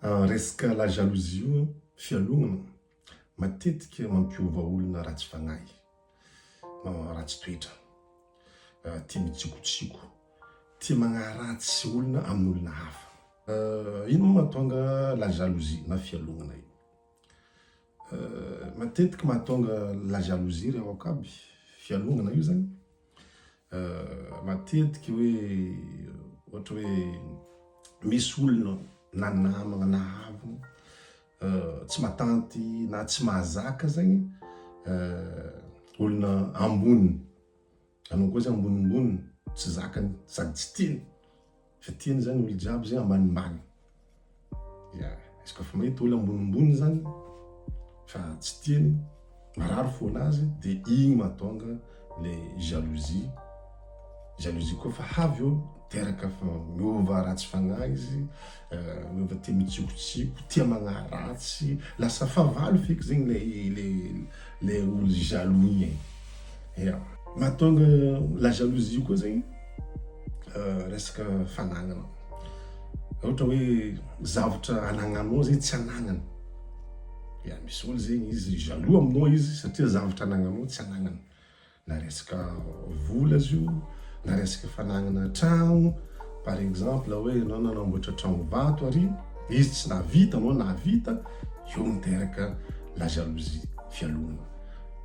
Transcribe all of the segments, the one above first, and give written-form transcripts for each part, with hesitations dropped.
Resaka la jalousie io, fialonana, matetika mampiova olona ratsy fagnahy, ratsy toetra, tia mitsikotsiko, tia magnaratsy olona amin'olona hafa. Ino moa mahatonga la jalousie na fialonana io? Matetiky mahatonga la jalousie ry aoka aby, fialonana io zany, matetiky hoe ohatra hoe misy olona na namagna na havagna tsy matanty na tsy mahazaka zegny olona amboniny, anao koa zany ambonimboniny tsy zakany sady tsy tiany. Fa tiany zany olo jiaby zay ambanimbany. Ya, izy koa fa mahita olo ambonimbony zany fa tsy tiany, marary fônazy de igny mahatonga le jalousie, jalousie koa fa havy eo teraka fa miova ratsy fagnahy izy, miova tia mitsikotsiko, tia magnaratsy, lasa fahavalo feky zegny le le le olo jaloux igny e. Ya, mahatonga la jalousie koa zegny. Resaka fanagnana. Ohatra hoe zavatra anagnanao zay tsy anagnany. Ya misy olo zegny izy jaloux aminao izy satria zavatra anagnanao tsy anagnany. Na resaka vola izy io, na resaka fanagnana tragno, par exemple hoe enao nanamboatra tragno vato ary izy tsy nahavita anao nahavita, eo miteraka la jalousie, fialonana.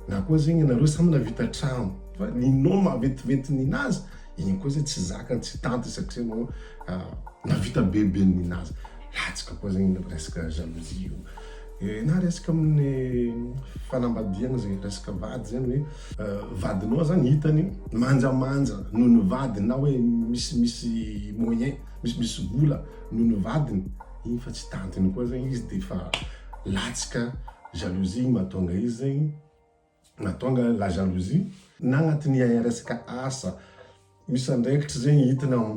Na koa zegny nareo samy nahavita tragno fa ninao mahaventiventy ninazy, igny koa zegny tsy zakany tsy tanty satria anao nahavita bebe ny ninazy. Latsaka koa zegny resaka jalousie io. Na resaka amin'ny fanambadiagna zegny, resaka vady zegny hoe vadinao zany hitany manjamanja noho ny vadiny na hoe misimisy moyen, misimisy vola noho ny vadiny, igny fa tsy tantiny koa zegny izy de fa latsaka Jalousie igny mahatonga izy zegny, mahatonga la jalousie, na agnatin'ny resaka asa, misy andraikitry zegny hitanao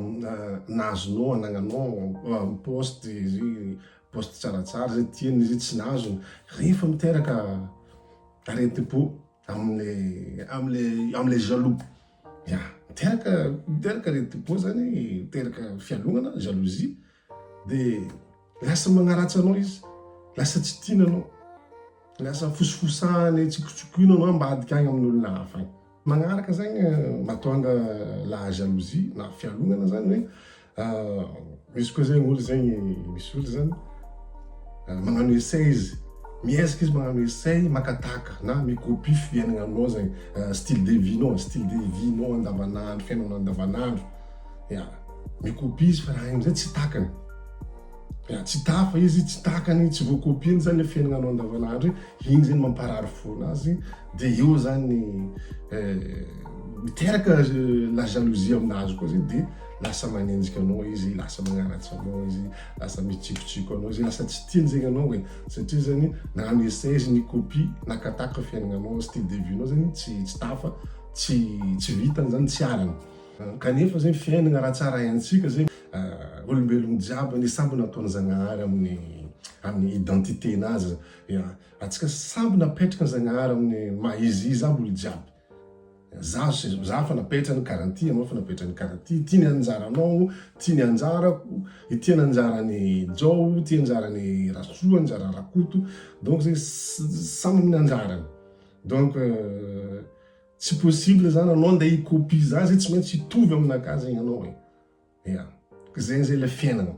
nahazonao anagnanao poste izy, poste tsaratsara zay tiany izy tsy nahazony, rehefa miteraka aretim-po amle amle amle jaloux, ya miteraka miteraka aretim-po zany, miteraka fialonana jalousie. De lasa magnaratsy anao izy, lasa tsy tiany anao, lasa fosifosahany, tsikotsikoiny anao ambadika agny amin'olona hafa agny. Magnaraka zegny mahatonga la jalousie na fialonana zany hoe misy koa zegny olo zegny, misy olo zany magnano essai izy, miezaka izy magnano essai maka tahaka na mi-copie fiaignananao zegny, style de vie-nao, style de vie-nao andavanandro, fiaignanao andavanandro. Ya, mi-copie izy fa raha iny amizay tsy takany. Ya, tsy tafa izy, tsy takany, tsy voa-copieny zany le fiaignananao andavanandro iny, iny zany mamparary fona azy, de eo zany miteraka la jalousie aminazy koa zay de lasa manenjika anao izy, lasa magnaratsy anao izy, lasa mitsikotsiko anao izy, lasa tsy tiany zegny anao e, satria zany nagnano essai izy ni-copie, naka tahaka fiaignananao, style de vie-nao zany tsy tsy tafa, tsy tsy vitany zany, tsy arany. Kanefa zegny fiainagna raha tsara haintsika zegny olombelogno jiaby anie samby nataon'i Zagnahary amin'ny amin'ny identité-nazy ya, antsika samby napetraka Zagnahary amin'ny maha izy izy aby olo jiaby, zaho sy zaho fa napetrany karaha ty, anao fa napetrany karaha ty, ty ny anjaranao, ty ny anjarako, ity ny anjaran'i Jao, ty anjaran'i Rasoa, anjaran'i Rakoto, donc zegny samy amin'ny anjarany, donc Tsy possible zany anao ndeha hi copie za zay tsy maintsy hitovy aminakahy zegny anao e. Ya. Zegny zay le fiainagna.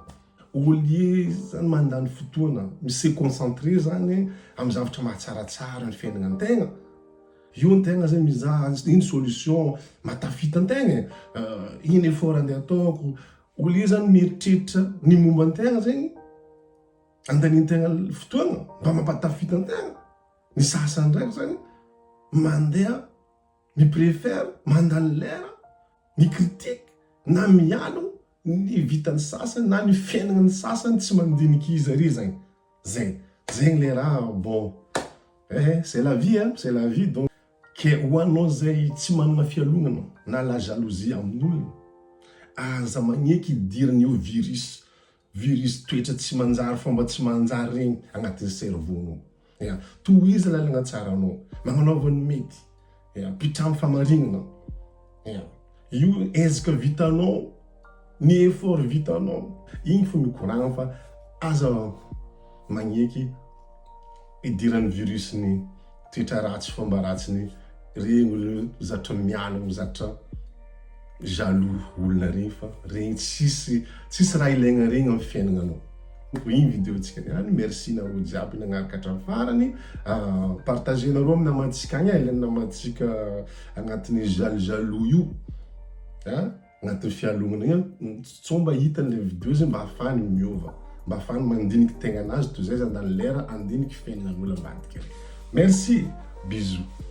Au lieu zany mandany fotoana mi se concentrer zany amy zavatra mahatsaratsara ny fiainagnan-tegna, io antegna zay mizaha ino solution mahatafita antegna e, ino effort andeha ataoko, au lieu zany mieritreritra ny momba antegna zegny, andanian-tegna fotoagna mba mampatafita antegna, Ny sasany ndraiky zany mandeha mi prefère mandany lera mi critique na mialogno ny vitan'ny sasany na ny fiaignan'ny sasany tsy mandiniky izy ary zagny, zay, zegny le raha bon eh c'est la vie hein, c'est la vie donc ke ho anao zay tsy managna fialognana na la jalousie amin'olona aza magneky hidiran'io virus Virus toetra tsy manjary fomba tsy manjary regny agnatin'ny cerveau-nao. Ya, tohiza lalagna tsara anao, magnanaova ny mety. Ya, mpitramo famarignana. Ya, io ezaka vitanao, ny effort vitanao, igny fo mikoragna fa aza. magneky idiran'ny virus ny toetra ratsy fomba ratsiny regny olo zatra mialogno zatra jaloux olona regny fa regny tsisy tsisy raha ilaigna regny amin'ny fiaignananao. Igny vidéo tsika niany, merci nareo jiaby nagnaraka hatramin'ny farany, partager nareo amin'ny namantsika agny e, ilay namantsika agnatin'ny jaloux io a, agnatin'ny fialognana igny, sao mba hitany le vidéo zegny mba ahafahany miova, mba ahafahany mandiniky tegnanazy toy zay izy handany lera handiniky fiaignanan'olo ambadika. Merci, bisous.